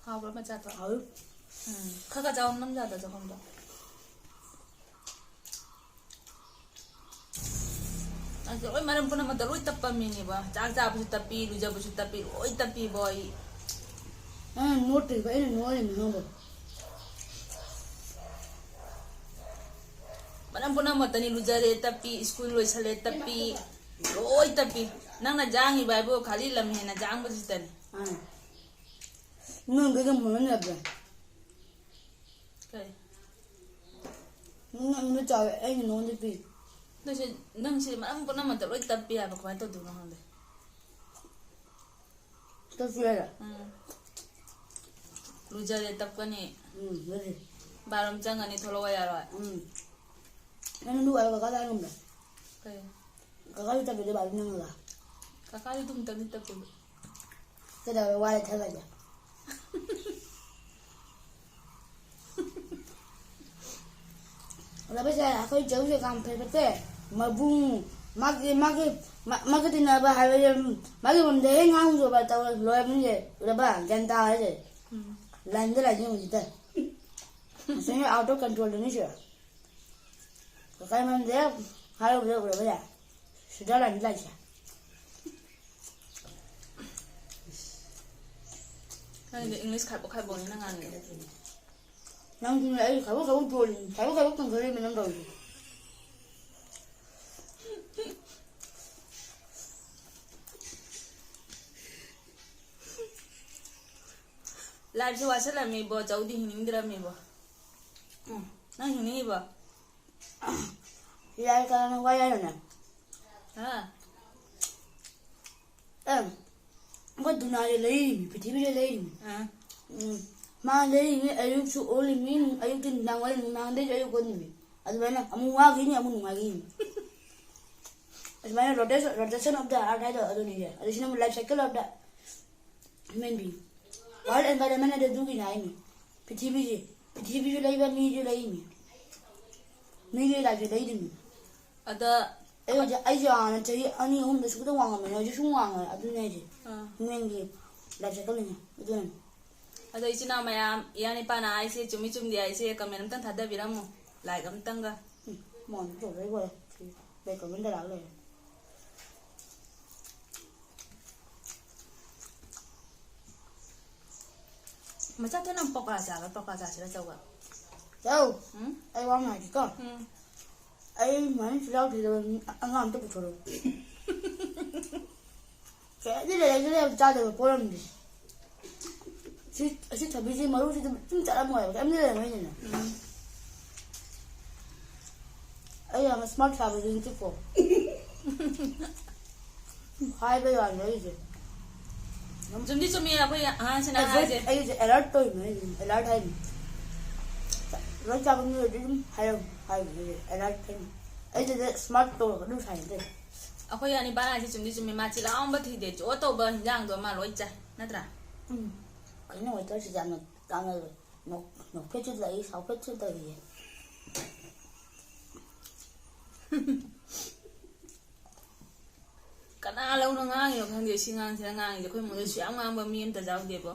ꯍꯥꯎꯕ꯭ꯔꯥ ꯃꯆꯥꯗꯣ? ꯍꯥꯎꯋꯤ꯫ ꯎꯝ꯫ ꯈꯔ ꯈꯔ ꯆꯥꯎ ꯅꯝꯖꯥꯗ ꯆꯥꯛꯈꯨꯝꯗꯣ꯫ ꯂꯣꯏ ꯃꯔꯝ ꯄꯨꯝꯅꯃꯛꯇ ꯂꯣꯏ ꯇꯞꯄ ꯃꯤꯅꯦꯕ꯫ ꯆꯥꯛ ꯆꯥꯕꯁꯨ ꯇꯞꯄꯤ, ꯂꯨꯖꯕꯁꯨ ꯇꯞꯄꯤ, ꯂꯣꯏ ꯇꯞꯄꯤꯕꯣ ꯑꯩ꯫ ꯅꯪꯅ ꯅꯣꯠꯇ꯭ꯔꯤꯕ ꯑꯩꯅ ꯅꯣꯠꯂꯤꯅꯦ ꯅꯪꯕꯨ꯫ ꯃꯔꯝ ꯄꯨꯝꯅꯃꯛꯇꯅꯤ, ꯂꯨꯖꯔꯦ ꯇꯞꯄꯤ, ꯁ꯭ꯀꯨꯜ ꯂꯣꯏꯁꯜꯂꯦ ꯇꯞꯄꯤ, ꯂꯣꯏ ꯇꯞꯄꯤ꯫ ꯅꯪꯅ ꯖꯥꯡꯉꯤꯕ ꯍꯥꯏꯕꯨ ꯈꯥꯂꯤ ꯂꯝ ꯍꯦꯟꯅ ꯖꯥꯡꯕꯁꯤꯗꯅꯤ꯫ ꯑꯥ꯫ ꯅꯪ ꯀꯩꯒ ꯃꯨꯟꯅ ꯂꯩꯕ꯭ꯔꯥ? ꯀꯩ? ꯅꯪ ꯑꯩꯉꯣꯟꯗ ꯆꯥꯎꯋꯦ, ꯑꯩꯅ ꯅꯉꯣꯟꯗ ꯄꯤ꯫ ꯅꯪꯁꯦ, ꯅꯪꯁꯦ ꯃꯔꯝ ꯄꯨꯝꯅꯃꯛꯇ ꯂꯣꯏ ꯇꯞꯄꯤ ꯍꯥꯏꯕ, ꯀꯃꯥꯏꯅ ꯇꯧꯗꯣꯏꯅꯣ ꯈꯪꯗꯦ꯫ ꯇꯞꯄꯤ ꯍꯥꯏꯔꯣ? ꯎꯝ꯫ ꯂꯨꯖꯔꯦ ꯇꯞꯀꯅꯤ꯫ ꯎꯝ, ꯑꯗꯨꯗꯤ꯫ ꯕꯥꯠꯔꯨꯝ ꯆꯪꯉꯅꯤ, ꯊꯣꯛꯂꯛꯑꯣ ꯌꯥꯔꯣꯏ꯫ ꯎꯝ꯫ ꯅꯪ ꯂꯨ ꯍꯥꯏꯔꯣ, ꯀꯀꯥ ꯂꯥꯛꯑꯝꯕ꯭ꯔꯥ? ꯀꯩ? ꯀꯀꯥꯁꯨ ꯇꯞꯄꯤꯗ ꯕꯥꯠꯔꯨꯝ ꯆꯪꯉꯒ꯫ ꯀꯀꯥꯗꯤ ꯑꯗꯨꯝ ꯇꯞꯇꯤ ꯇꯞꯄꯦꯕ꯫ ꯀꯩꯗꯧꯔꯦ, ꯋꯥꯔꯦ ꯊꯥꯒꯠꯂꯦ꯫ ꯎꯔꯕꯁꯦ, ꯑꯩꯈꯣꯏ ꯆꯧꯁꯦ ꯀꯥꯝ ꯐꯩꯕꯁꯦ, ꯃꯕꯨꯡ, ꯃꯥꯒꯤ, ꯃꯥꯒꯤ, ꯃꯥ-, ꯃꯥꯒ ꯇꯤꯟꯅꯕ ꯍꯥꯏꯕꯁꯦ, ꯃꯥꯒꯤ ꯃꯔꯝꯗ ꯍꯦꯛ ꯉꯥꯡꯗ꯭ꯔꯕ ꯇꯧꯔ ꯂꯣꯏꯔꯕꯅꯤꯁꯦ, ꯎꯔꯕ? ꯒ꯭ꯌꯥꯟ ꯇꯥꯔꯁꯦ꯫ ꯎꯝ꯫ ꯂꯥꯏꯟꯗ ꯂꯥꯏꯟꯗ ꯌꯦꯡꯉꯨꯁꯤꯗ꯫ ꯉꯁꯥꯏ out of control ꯗꯅꯤ ꯁꯤꯔ꯫ ꯀꯀꯥꯏ ꯃꯔꯝꯗ ꯍꯦꯛ ꯍꯥꯏꯔꯨꯕꯗ ꯎꯔꯕ ꯌꯥꯏ꯫ ꯁꯤꯗ ꯂꯥꯏꯟꯗ ꯂꯥꯏꯁꯦ꯫ ꯅꯪꯗꯤ English ꯈꯥꯏꯕꯣꯛ ꯈꯥꯏꯕꯣꯛꯅꯤꯅ ꯉꯥꯡꯉꯤꯗꯣ꯫ ꯅꯪꯁꯨꯅꯦ ꯑꯩ ꯈꯥꯏꯕꯣꯛ ꯈꯥꯏꯕꯣꯛ ꯇꯣꯜꯂꯤꯅꯤ꯫ ꯈꯥꯏꯕꯣꯛ ꯈꯥꯏꯕꯣꯛ ꯇꯧꯖꯔꯤꯕ ꯅꯪ ꯇꯧꯔꯤꯁꯦ꯫ Life ꯁꯦ ꯋꯥꯁꯜꯂꯝꯃꯤꯕꯣ, ꯆꯧꯗꯤ ꯍꯤꯡꯅꯤꯡꯗ꯭ꯔꯝꯃꯤꯕꯣ꯫ ꯎꯝ꯫ ꯅꯪ ꯍꯤꯡꯅꯤꯡꯉꯤꯕꯣ? Life ꯀꯅꯥꯅ ꯋꯥꯏ ꯍꯥꯏꯅꯣꯅꯦ? ꯍꯥ? ꯑꯦ, ꯑꯩꯈꯣꯏ ꯗꯨꯅꯤꯌꯥꯁꯦ ꯂꯩꯔꯤꯅꯤ, ꯄ꯭ꯔꯤꯊꯤꯕꯤꯁꯦ ꯂꯩꯔꯤꯅꯤ꯫ ꯑꯥ꯫ ꯎꯝ, ꯃꯥ ꯂꯩꯔꯤꯅꯤ, ꯑꯌꯨꯛꯁꯨ ꯑꯣꯜꯂꯤꯅꯤ, ꯑꯌꯨꯛꯇꯤ ꯅꯨꯡꯗꯥꯡ ꯋꯥꯏꯔꯝ, ꯅꯨꯡꯗꯥꯡꯗꯩꯁꯨ ꯑꯌꯨꯛ ꯑꯣꯟꯂꯤꯅꯤ꯫ ꯑꯗꯨꯃꯥꯏꯅ ꯑꯃꯨꯛ ꯋꯥꯈꯤꯅꯤ, ꯑꯃꯨꯛ ꯅꯨꯡꯉꯥꯏꯈꯤꯅꯤ꯫ ꯑꯗꯨꯃꯥꯏꯅ rotation, rotation of the earth ꯍꯥꯏꯗꯣ ꯑꯗꯨꯅꯤꯁꯦ꯫ ꯑꯗꯨ ꯁꯤꯅ ꯑꯃꯨꯛ life cycle of the human being꯫ World environment ꯍꯥꯏꯗꯣ ꯑꯗꯨꯒꯤꯅꯦ ꯍꯥꯏꯅꯤ꯫ ꯄ꯭ꯔꯤꯊꯤꯕꯤꯁꯦ, ꯄ꯭ꯔꯤꯊꯤꯕꯤꯁꯨ ꯂꯩꯕ, ꯃꯤꯁꯨ ꯂꯩꯔꯤꯅꯤ꯫ ꯃꯤꯒꯤ life ꯁꯦ ꯂꯩꯔꯤꯅꯤ꯫ ꯑꯗ ꯑꯩ ꯍꯧꯖꯤꯛ, ꯑꯩꯁꯦ ꯍꯥꯟꯅ ꯆꯍꯤ ꯑꯅꯤ ꯑꯍꯨꯝꯗ ꯁꯨꯛꯇ ꯋꯥꯡꯉꯝꯕꯅꯦ, ꯍꯧꯖꯤꯛ ꯁꯨꯝ ꯋꯥꯡꯉꯦ꯫ ꯑꯗꯨꯅꯦ ꯍꯥꯏꯁꯦ꯫ ꯑꯥ꯫ Human ꯒꯤ life cycle ꯅꯤꯅꯦ꯫ ꯑꯗꯨꯅꯅꯦ꯫ ꯑꯗꯣ ꯏꯆꯤꯟ ꯏꯅꯥꯎ ꯃꯌꯥꯝ, ꯏꯌꯥ ꯅꯤꯄꯥꯅ ꯍꯥꯏꯁꯦ ꯆꯨꯝꯃꯤ ꯆꯨꯝꯗꯦ ꯍꯥꯏꯁꯦ comment ꯑꯝꯇꯪ ꯊꯥꯗꯕꯤꯔꯝꯃꯨ꯫ Like ꯑꯝꯇꯪꯒ꯫ ꯎꯝ, ꯃꯣꯟ ꯇꯧꯔꯣꯏ ꯂꯣꯏꯔꯦ꯫ ꯂꯩ comment ꯂꯥꯛ ꯂꯩꯔꯦ꯫ ꯃꯆꯥ ꯊꯣꯏꯅ ꯄꯀꯧꯔꯥ ꯆꯥꯕ, ꯄꯀꯧꯔꯥ ꯆꯥꯁꯤꯔ ꯆꯧꯒ? ꯆꯧ꯫ ꯎꯝ? ꯑꯩ ꯋꯥ ꯑꯃ ꯍꯥꯏꯒꯦꯀꯣ꯫ ꯎꯝ꯫ ꯑꯩ ꯃꯅꯤ ꯆꯤꯜꯍꯥꯎ ꯊꯤꯗꯕ ꯃꯤ ꯑꯉꯥꯡ ꯑꯝꯇ ꯄꯨꯊꯣꯔꯛꯎ꯫ ꯀꯩꯝꯇ ꯂꯩꯔꯛꯇ꯭ꯔꯦ ꯆꯥꯗꯕ ꯄꯣꯠ ꯑꯝꯗꯤ꯫ ꯁꯤ, ꯑꯁꯤ ꯊꯕꯤꯁꯤ ꯃꯔꯨꯁꯤꯗ ꯁꯨꯝ ꯆꯠꯂꯝꯃꯣꯏꯕ, ꯀꯩꯝꯇ ꯂꯩꯔꯝꯃꯣꯏꯗꯅ꯫ ꯎꯝ꯫ ꯑꯩ ꯌꯥꯝ smart ꯁꯥꯕꯗꯤ ꯅꯠꯇꯦꯀꯣ꯫ ꯍꯥꯏꯕ ꯌꯥꯅꯤ ꯑꯩꯁꯦ꯫ ꯆꯨꯝꯗꯤ ꯆꯨꯝꯃꯤ ꯑꯩꯈꯣꯏ ꯑꯉꯥꯡꯁꯤꯅ ꯑꯩꯁꯦ, ꯍꯥꯏꯁꯦ꯫ ꯑꯩꯁꯦ alert ꯇꯧꯔꯤꯅꯦ, ꯑꯩꯁꯦ alert ꯍꯥꯏꯅꯤ꯫ ꯂꯣꯏ ꯆꯥꯕ ꯃꯤ ꯑꯣꯏꯔꯗꯤ ꯑꯗꯨꯝ ꯍꯥꯏꯔꯝꯃꯨ ꯍꯥꯏꯕꯅꯦ, ꯑꯩꯁꯦ alert ꯍꯥꯏꯅꯤ꯫ ꯑꯩꯁꯦ smart ꯇꯧꯔꯒ ꯑꯗꯨꯝ ꯁꯥꯏꯅꯦ ꯇꯧꯔꯤꯁꯦ꯫ ꯑꯩꯈꯣꯏ ꯑꯅꯤ ꯕꯥꯅꯥꯁꯤ ꯆꯨꯝꯗꯤ ꯆꯨꯝꯃꯤ, ꯃꯥ ꯆꯤꯜꯍꯥꯎ ꯑꯃ ꯊꯤꯗꯦ꯫ ꯆꯣ ꯇꯧꯕ ꯍꯤꯟꯖꯥꯡꯗꯣ ꯃꯥ ꯂꯣꯏ ꯆꯥꯏ, ꯅꯠꯇ꯭ꯔꯥ? ꯎꯝ꯫ ꯀꯩꯅꯣ waiterꯁꯤ ꯌꯥꯝꯅ ꯇꯥꯟꯅꯔꯦ꯫ ꯅꯣꯛ-, ꯅꯣꯛꯐꯦꯠꯁꯨ ꯂꯩ, ꯁꯥꯎꯐꯦꯠꯁꯨ ꯂꯩꯌꯦ꯫ ꯀꯅꯥ ꯂꯧꯅ ꯉꯥꯡꯉꯤꯅꯣ ꯈꯪꯗꯦ, ꯁꯤ ꯉꯥꯡꯁꯤꯅ ꯉꯥꯡꯉꯤꯁꯦ꯫ ꯑꯩꯈꯣꯏ ꯏꯃꯨꯡꯗ ꯁꯨꯛꯌꯥꯝ ꯉꯥꯡꯕ ꯃꯤ ꯑꯝꯇ ꯌꯥꯎꯗꯦꯕꯣ꯫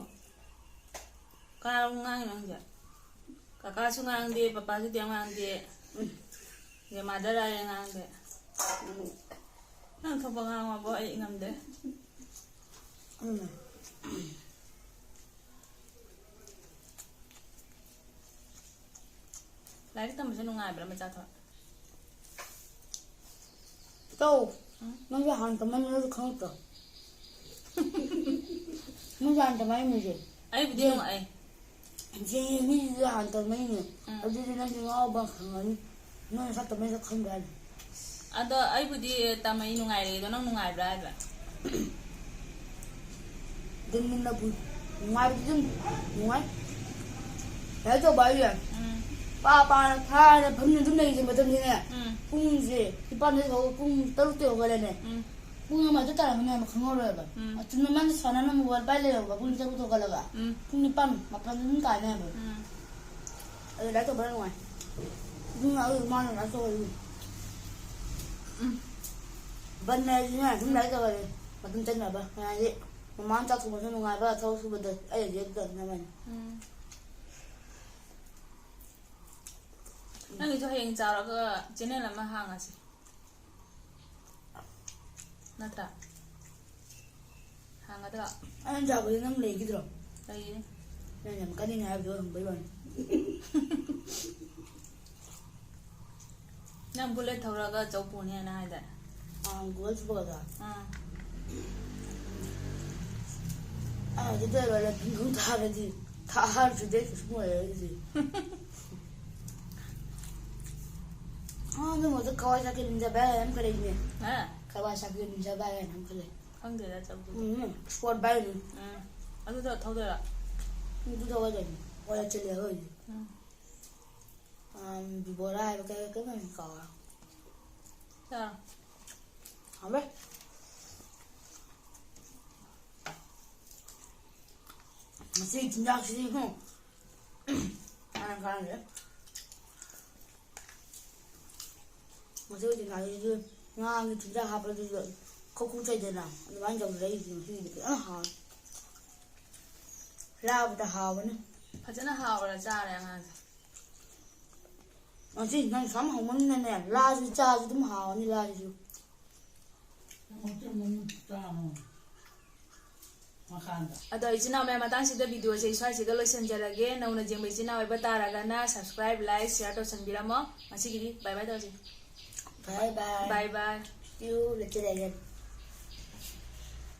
ꯀꯅꯥ ꯂꯧꯅ ꯉꯥꯡꯉꯤꯅꯣ ꯈꯪꯗꯦ꯫ ꯀꯀꯥꯁꯨ ꯉꯥꯡꯗꯦ, ꯄꯄꯥꯁꯨ ꯀꯩꯝ ꯉꯥꯡꯗꯦ꯫ ꯎꯝ꯫ ꯒ꯭ꯔꯦꯟꯃꯥꯗꯔ ꯍꯥꯏꯔꯦ ꯉꯥꯡꯗꯦ꯫ ꯎꯝ꯫ ꯅꯪ ꯊꯣꯛꯄ ꯉꯥꯡꯉꯣꯕꯣ, ꯑꯩ ꯉꯝꯗꯦ꯫ ꯎꯝ꯫ ꯂꯥꯏꯔꯤꯛ ꯇꯝꯕꯁꯦ ꯅꯨꯡꯉꯥꯏꯕ꯭ꯔꯥ, ꯃꯆꯥꯊꯣꯏ? ꯇꯧ꯫ ꯎꯝ꯫ ꯅꯪꯁꯨ ꯍꯥꯟꯅ ꯇꯝꯃꯝꯃꯤꯅꯁꯨ ꯈꯪꯉꯛꯇ꯭ꯔꯣ? ꯅꯪꯁꯨ ꯍꯥꯟꯅ ꯇꯝꯃꯛꯏꯃꯤꯁꯦ꯫ ꯑꯩꯕꯨꯗꯤ ꯌꯦ-, ꯅꯨꯡꯉꯥꯏ꯫ ꯌꯦꯡꯉꯦ, ꯃꯤꯁꯤꯁꯨ ꯍꯥꯟꯅ ꯇꯝꯃꯛꯏꯅꯦ꯫ ꯎꯝ꯫ ꯑꯗꯨꯗꯤ ꯅꯪꯁꯨ ꯉꯥꯎꯕ ꯈꯪꯉꯅꯤ꯫ ꯅꯪ ꯅꯁꯥ ꯇꯝꯃꯛꯏꯗꯣ ꯈꯪꯗ꯭ꯔꯥ ꯍꯥꯏꯅ꯫ ꯑꯗꯣ ꯑꯩꯕꯨꯗꯤ ꯇꯝꯃꯛꯏ ꯅꯨꯡꯉꯥꯏꯔꯦ, ꯑꯗꯣ ꯅꯪ ꯅꯨꯡꯉꯥꯏꯕ꯭ꯔꯥ ꯍꯥꯏꯕ? ꯑꯗꯨꯝ ꯌꯨꯝꯗ ꯄꯨ-, ꯅꯨꯡꯉꯥꯏꯕꯗꯤ ꯑꯗꯨꯝ ꯅꯨꯡꯉꯥꯏ꯫ ꯂꯥꯏꯔꯤꯛ ꯇꯧꯕ ꯍꯥꯏꯁꯦ ꯎꯝ꯫ ꯄꯥ ꯄꯥꯅ ꯐꯥꯅ ꯐꯝꯅ ꯑꯗꯨꯝ ꯂꯩꯔꯤꯁꯦ ꯃꯇꯝꯁꯤꯅꯦ꯫ ꯎꯝ꯫ ꯄꯨꯡꯁꯦ ꯅꯤꯄꯥꯟꯗꯒꯤ ꯍꯧꯔꯒ ꯄꯨꯡ ꯇꯔꯨꯛꯇꯒꯤ ꯍꯧꯒꯠꯂꯦꯅꯦ꯫ ꯎꯝ꯫ ꯄꯨꯡ ꯑꯃ ꯑꯗꯨ ꯇꯥꯔꯝꯃꯅꯤ ꯍꯥꯏꯕ ꯈꯪꯍꯧꯔꯣꯏꯕ꯫ ꯎꯝ꯫ ꯑꯗꯨꯅ ꯃꯥꯅ ꯁꯥꯟꯅꯅ mobile ꯄꯥꯏ ꯂꯩꯔꯕ ꯄꯨꯡ ꯇꯔꯨꯛꯇ ꯍꯧꯒꯠꯂꯒ꯫ ꯎꯝ꯫ ꯄꯨꯡ ꯅꯤꯄꯥꯟ, ꯃꯥꯄꯟ ꯑꯗꯨꯝ ꯇꯥꯅꯦꯕ꯫ ꯎꯝ꯫ ꯑꯗꯨ ꯂꯥꯏꯔꯤꯛ ꯇꯧꯕ ꯅꯨꯡꯉꯥꯏ꯫ ꯑꯗꯨꯝ ꯑꯗꯨ ꯃꯥꯅ ꯂꯥꯏꯔꯤꯛ ꯇꯧꯕ ꯑꯗꯨꯝ꯫ ꯎꯝ꯫ ꯕꯟ ꯍꯥꯏꯁꯤꯅ ꯑꯗꯨꯝ ꯂꯥꯏꯔꯤꯛ ꯇꯧꯍꯜꯂꯦ꯫ ꯃꯇꯝ ꯆꯠꯅꯕ꯫ ꯍꯥꯏꯗꯤ ꯃꯃꯥꯅ ꯆꯥꯛ ꯊꯣꯡꯕꯁꯨ ꯅꯨꯡꯉꯥꯏꯕ, ꯊꯕꯛ ꯁꯨꯕꯗ ꯑꯩ ꯑꯗꯨꯗꯤ ꯑꯗꯨ ꯇꯧꯅꯕꯅꯤ꯫ ꯎꯝ꯫ ꯅꯪꯒꯤꯁꯨ ꯍꯌꯦꯡ ꯆꯥꯎꯔꯒ channel ꯑꯃ ꯍꯥꯡꯉꯁꯤ꯫ ꯅꯠꯇ꯭ꯔꯥ? ꯍꯥꯡꯒꯗ꯭ꯔꯣ? ꯑꯩꯅ ꯆꯥꯎꯕꯗꯤ ꯅꯪ ꯂꯩꯈꯤꯗ꯭ꯔꯣ? ꯂꯩꯌꯦ꯫ ꯌꯥꯝ ꯀꯟꯅꯤꯡꯉꯦ ꯍꯥꯏꯕꯗꯣ ꯍꯪꯕꯩ ꯋꯥꯅꯤ꯫ ꯅꯪ ꯕꯨꯂꯦꯠ ꯊꯧꯔꯒ ꯆꯧ ꯄꯨꯅꯤ ꯍꯥꯏꯅ ꯍꯥꯏꯗꯥꯏ? ꯑꯥ, ꯒꯨꯒꯜ ꯁꯨꯄꯔꯗ꯫ ꯑꯥ꯫ ꯑꯥ, ꯑꯗꯨꯗ ꯂꯣꯏꯔꯦ, ꯄꯨꯡ ꯊꯥꯔꯗꯤ ꯊꯥ ꯍꯥꯔꯁꯨꯗꯦ ꯀꯩꯁꯨ ꯑꯣꯏꯔꯦ ꯑꯗꯨꯗꯤ꯫ ꯑꯥ, ꯑꯗꯨ ꯃꯣꯏꯗ ꯀꯋꯥꯁꯥꯀꯤ ꯅꯤꯟꯖꯥ ꯕꯥꯏ ꯍꯥꯏꯅ ꯑꯃ ꯈꯔ ꯂꯩꯅꯦ꯫ ꯍꯥ? ꯀꯋꯥꯁꯥꯀꯤ ꯅꯤꯟꯖꯥ ꯕꯥꯏ ꯍꯥꯏꯅ ꯑꯃ ꯈꯔ ꯂꯩ꯫ ꯈꯪꯗꯦꯗ ꯆꯧꯗꯨꯗꯤ꯫ ꯎꯝ, ꯁ꯭ꯄꯣꯔꯠ ꯕꯥꯏꯛꯅꯤ꯫ ꯎꯝ꯫ ꯑꯗꯨꯗ ꯊꯧꯗꯣꯏꯔꯣ? ꯑꯗꯨ ꯊꯧꯒꯗꯣꯏꯅꯤ꯫ ꯑꯣꯏꯔ ꯆꯠꯂꯦ ꯑꯩꯈꯣꯏꯗꯤ꯫ ꯎꯝ꯫ ꯑꯝ, ꯕꯤꯕꯣꯔꯥ ꯍꯥꯏꯕ ꯀꯩ ꯀꯩꯅꯣ ꯀꯥꯎꯔꯦ꯫ ꯆꯥꯔꯣ꯫ ꯍꯥꯎꯋꯦ꯫ ꯉꯁꯤ ꯆꯤꯟꯖꯥꯛꯁꯤꯗꯤ ꯍꯨꯝ꯫ ꯀꯥꯟꯅ ꯀꯥꯟꯅꯗꯦ꯫ ꯃꯁꯤ ꯍꯧꯖꯤꯛ ꯉꯥꯔꯤꯁꯨ ꯉꯥꯒꯤ ꯆꯤꯟꯖꯥꯛ ꯍꯥꯞꯄꯗꯨꯁꯨ ꯈꯨ ꯈꯨ ꯆꯩꯗꯅ ꯑꯗꯨꯃꯥꯏꯅ ꯇꯧꯗꯅ ꯑꯩꯗꯤ ꯉꯁꯤꯗꯤ ꯐꯖꯅ ꯍꯥꯎꯋꯦ꯫ ꯂꯥꯕꯗ ꯍꯥꯎꯕꯅꯤ꯫ ꯐꯖꯅ ꯍꯥꯎꯔ ꯆꯥꯔꯦ ꯑꯉꯥꯡꯁꯦ꯫ ꯉꯁꯤ ꯅꯪ ꯁꯨꯝ ꯍꯧꯃꯟꯗꯅꯦ ꯂꯥꯁꯨ ꯆꯥꯁꯨ ꯑꯗꯨꯝ ꯍꯥꯎꯅꯤ ꯂꯥꯁꯤꯁꯨ꯫ ꯑꯗꯣ ꯏꯆꯤꯟ ꯏꯅꯥꯎ ꯃꯌꯥꯝ, ꯃꯇꯥꯡꯁꯤꯗ ꯚꯤꯗꯤꯑꯣꯁꯦ ꯑꯩ ꯁ꯭ꯋꯥꯏꯁꯤꯒ ꯂꯣꯏꯁꯤꯟꯖꯔꯒꯦ꯫ ꯅꯧꯅ ꯌꯦꯡꯕ ꯏꯆꯤꯟ ꯏꯅꯥꯎ ꯑꯣꯏꯕ ꯇꯥꯔꯒꯅ subscribe, like, share ꯇꯧꯁꯟꯕꯤꯔꯝꯃꯣ꯫ ꯉꯁꯤꯒꯤꯗꯤ bye bye ꯇꯧꯔꯁꯤ꯫ Bye bye. Bye bye. See you later again.